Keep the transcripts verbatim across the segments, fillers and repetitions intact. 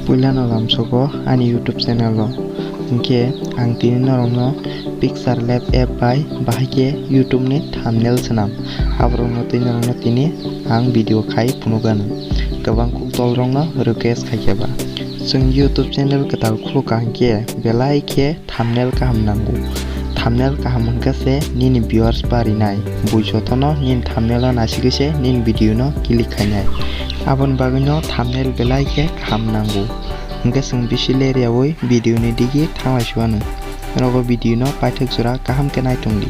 Puilano lamsogo ani YouTube channel o. Hinkhe ang tini norokno Pixar Lab app bai bahai khe YouTube ni thumbnail swnam. Aborokno tei norokno tini ang video khai phunukgano. Kwbang kuk dolrokno request khaikhe ba. Chwng YouTube channel kwtal khulukha hinkhe belai khe thumbnail kaham nango. Thumbnail kaham hwnkhe se nini viewers barinai. Bui jotono nini thumbnail o nasigwi se nini video no click khainai. Aboni bagwino thumbnail belai khe kaham nango. Hwnkhe chwng bisi ler yaui video ni digi thanglai suanw. Nogo video no paithak jora kaham khe naitongdi.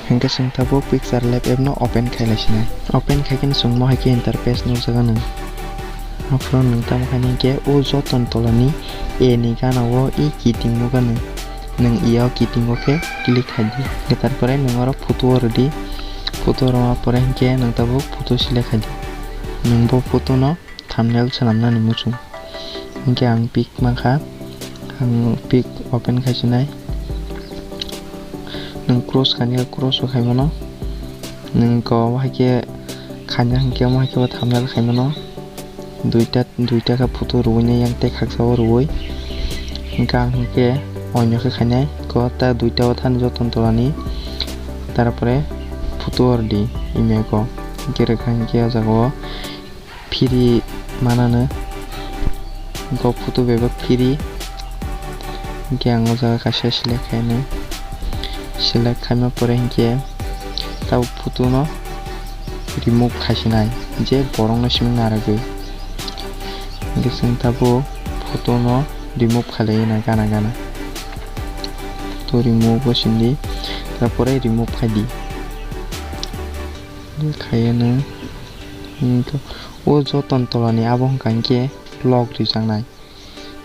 Hwnkhe chwng tabuk Pixar Lab app no open khailai sinai. Open khaikheno chwng mohai khe interface nukjaganw. Aphuru nwng tamo khainai hinkhe o jotoni tolani A ni gana o i kiting nukganw. Nwng i o kiting o khe click khaidi. Hwnkhe tarpore nwng oro photo o rwdi. Photo rwma pore hinkhe nwng tabuk photo select khaidi. Nwng bo photo no thumbnail swnamnani muchung. Hinkhe ang pic mankha, ang pic open khaisinai. Nwng cross khainai, cross o khaimano. Nwng ko haikhe khaina hinkhe omo haikhe bo thumbnail khaimano. Duita, duita khe photo rwui nai yang tei khaksa o rwui. Hinkhe ang hinkhe oino khe khainai ko ta duita o thani jotoni tolani. Tarpore photo o rwdi image o. Hinkhe rwkha hinkhe o jaga o. Free mananw. Go photo bebak free. Hinkhe ang o jaga kaisa select khainai. Select khaima pore hinkhe tabuk photo no remove khaisinai je borok no simi narwgwi. Hinkhe chwng tabuk photo no remove khailai na gana gana. Photo remove o sindi, tarpore remove khaidi. Khaiya nw. Hinkhe o jotoni tolani abo hwnkha hinkhe lock rijaknai.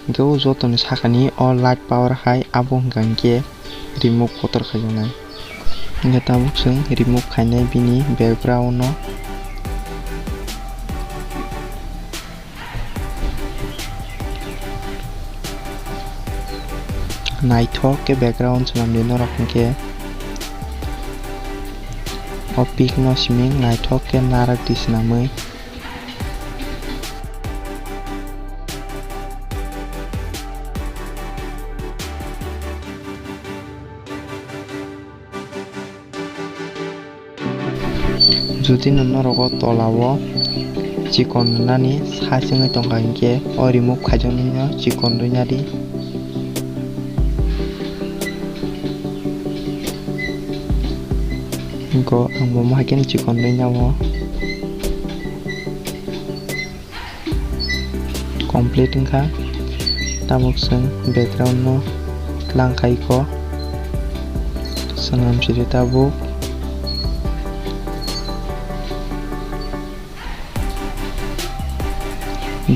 Hinkhe o jotoni sakani o light power hai abo hwnkha hinkhe remove kotor khaijaknai. Hinkhe tabuk chwng remove khainai bini background no. Naithok khe background swnamdi norok hinkhe o pic no simi naithok khe narak di swnamwi. Jodi no norok o tola o chikon rwnani size wngwi tongkha hinkhe o remove khaijaknai no chikon rwna di. Hinkhe ang bo mohai khe chikon rwna o. Complete wngkha. Tabuk chwng background no tlang khai kho. Swnam sidi tabuk.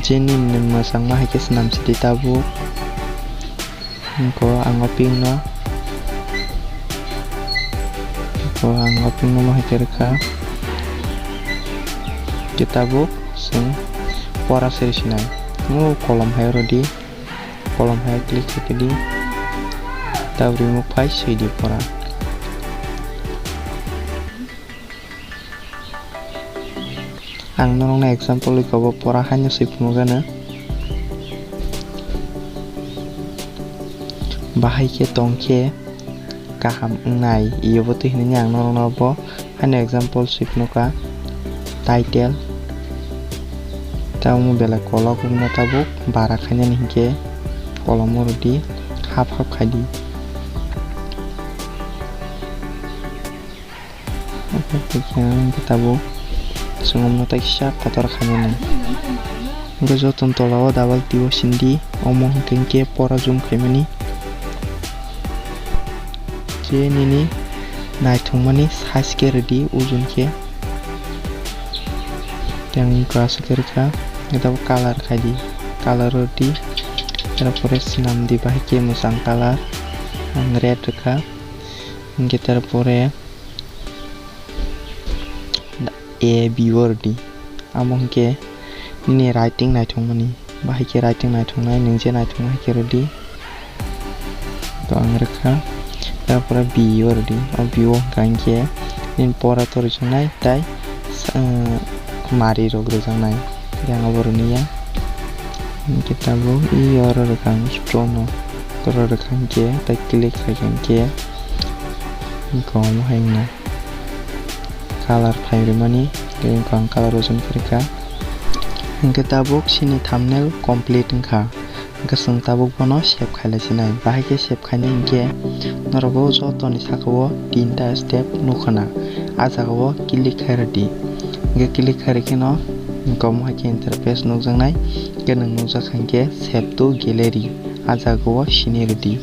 Jeni mwsangma hai khe swnam sidi tabuk. Hinkhe ang o pink no, hinkhe ang o pink no mohai khe rwkha. Khe tabuk chwng pora seri sinai. O kolom hai rwdi, kolom hai click khe di. Tabuk remove phai sidi pora. Ang norokno example wi kobo pora haino swi phunukgano. Bahai khe tong khe kaham wngnai, iyobo twi hinwi ang norokno bo haino example swi phunukha. Title, tamo belai kolok wngno tabuk bara khainani hinkhe kolom o rwdi, half half khaidi. Hinkhe tabuk chwng omno tai kisa kotor khainani. Hinkhe jotoni tola o double tick o sindi, omo hinkhe hinkhe pora zoom khaimani. Je nini naithokmani size khe rwdi, ojon khe. Tei ang brush khe rwkha, hinkhe tabuk color khaidi, color rwdi. Tarpore swnamdi bahai khe mwchang color, ang red rwkha. Hinkhe tarpore A B o rwdi. Amo hinkhe nini writing naithokmani. Bahai khe writing naithoknai, nwng je naithoknai hai khe rwdi. To ang rwkha. Tarpore B o rwdi. O B o hwnkha hinkhe nini pora to rwjaknai tei, uh, mari rok rwjaknai. Yang abo rwniya. Hingke tabuk i oro rwkha ang scroll no, oro rwkha hingke tei click khaikha hingke hingke omo hai wngna colour phai rwmani, tei wngkha ang colour o chum khe rwkha. Hingke tabuk chini thumbnail complete wngkha, hingke chwng tabuk bono save khailai sinai, bahai khe save khainai hingke norok o joto ni saka o tinta step nukha na, ah jaga o click khai rwdi, hingke click khai rwkhe no hingke omo hai khe interface nukjaknai, hingke nwng nukjak kha hingke save to gallery, ah jaga o sini rwdi,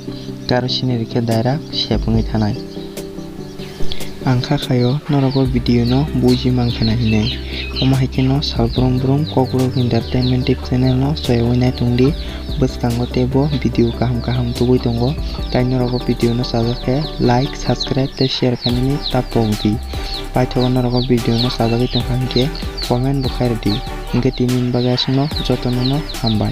aro sini rwkhe direct save wngwi thanai. Ang kha khaio norok o video no buji mankha na hinwi. Omo hai kheno sal brum brum Kokborok Entertainment Tip channel no soywi naitongdi. Bwskango teibo video kaham kaham tubui tongo. Tai norok o video no chajak khe like, subscribe tei share khainani ta pokdi. Paithago norok o video no chajagwi tongkha hinkhe comment bo khairwdi. Hinkhe tini ni bagwi aswkno jotono no hambai.